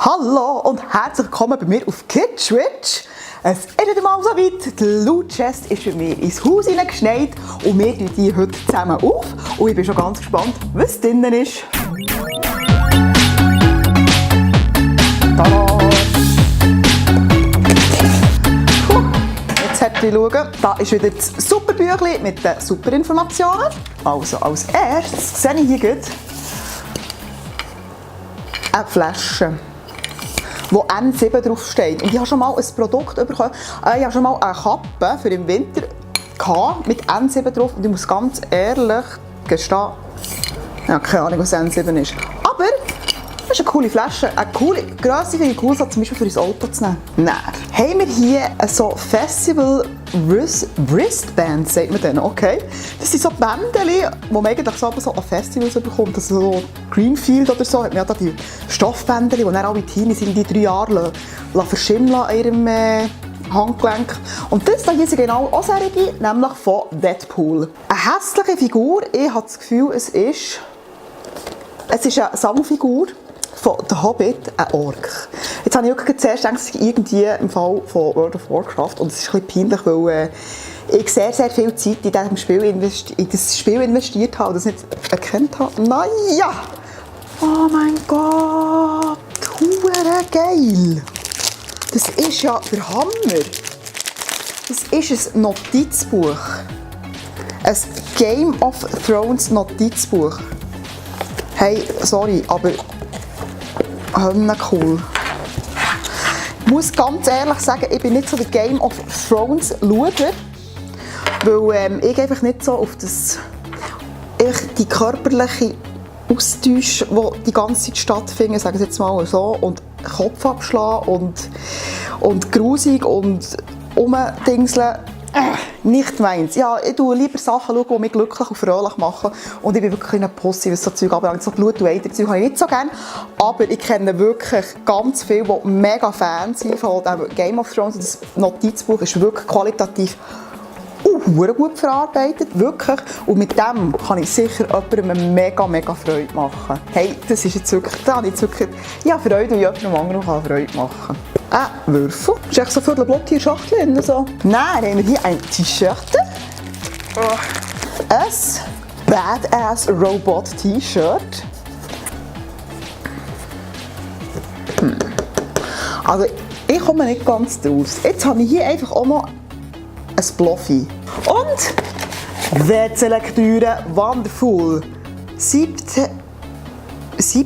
Hallo und herzlich willkommen bei mir auf KidSwitch. Es ist wieder mal so weit, die Loot-Chest ist bei mir ins Haus hineingeschneit und wir tun die heute zusammen auf. Und ich bin schon ganz gespannt, was drinnen ist. Tada! Jetzt hätte ich schauen, da ist wieder das Superbüchlein mit den Superinformationen. Also als erstes sehe ich hier gut eine Flasche, wo N7 draufsteht. Und ich habe schon mal ein Produkt bekommen. Ich habe schon mal eine Kappe für im Winter mit N7 drauf. Und ich muss ganz ehrlich gestehen, ich habe keine Ahnung, was N7 ist. Aber das ist eine coole Flasche. Eine coole Grösse finde ich cool, so zum Beispiel für ins Auto zu nehmen. Dann haben wir hier so Festival Wristbands, sagt man denen, okay. Das sind so Bändchen, die man eigentlich so an Festivals bekommt. Also so Greenfield oder so, hat man ja da die Stoffbändchen, die dann alle Teenies in die 3 Jahre verschimmeln an ihrem Handgelenk. Und das hier sind genau auch solche, nämlich von Deadpool. Eine hässliche Figur, ich habe das Gefühl, es ist eine Sammelfigur von «Der Hobbit», ein Ork. Jetzt habe ich wirklich zuerst gedacht, es sei irgendwie im Fall von World of Warcraft und es ist ein bisschen peinlich, weil ich sehr, sehr viel Zeit in das Spiel investiert habe und das nicht erkannt habe. Naja! Oh mein Gott! Hure geil! Das ist ja der Hammer! Das ist ein Notizbuch. Ein Game of Thrones Notizbuch. Hey, sorry, aber cool. Ich muss ganz ehrlich sagen, ich bin nicht so der Game of Thrones Schauer, weil ich einfach nicht so auf die körperliche Austausch, die die ganze Zeit stattfindet, sagen wir jetzt mal so, und Kopf abschlagen und grusig und umdingseln. Nicht meins. Ja, ich schaue lieber Sachen, die mich glücklich und fröhlich machen. Und ich bin wirklich eine Pussy, was so Zeug anbelangt. So Blut und Eiter habe ich nicht so gerne. Aber ich kenne wirklich ganz viele, die mega Fans sind von Game of Thrones. Das Notizbuch ist wirklich qualitativ gut verarbeitet. Wirklich. Und mit dem kann ich sicher jemandem mega Freude machen. Hey, das ist jetzt wirklich, da habe ich jetzt wirklich Freude und jemandem anderen Freude machen. Ein Würfel. Das ist echt so für den Block hier Schachtel drin. So. Dann haben wir hier ein T-Shirt. Ein Badass Robot T-Shirt. Also, ich komme nicht ganz draus. Jetzt habe ich hier einfach auch noch ein Bluffy. Und WC-Lektüre Wonderful. 7. See,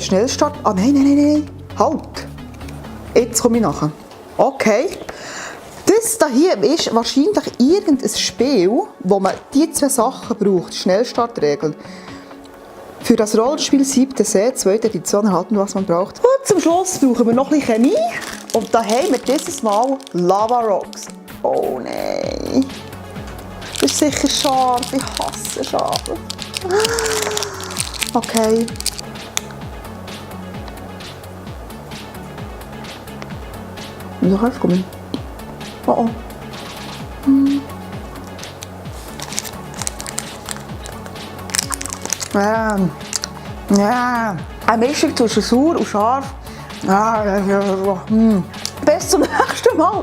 Schnellstart. Ah, nein. Halt. Jetzt komme ich nachher. Okay. Das hier ist wahrscheinlich irgendein Spiel, wo man diese 2 Sachen braucht. Schnellstartregeln. Für das Rollenspiel 7. See, 2. Edition erhalten, was man braucht. Und zum Schluss brauchen wir noch ein bisschen Chemie. Und da haben wir dieses Mal Lava Rocks. Oh nein. Das ist sicher scharf. Ich hasse scharf. Okay. Du kannst kommen. Oh. Ja. Eine Mischung zwischen sauer und scharf. Bis zum nächsten Mal.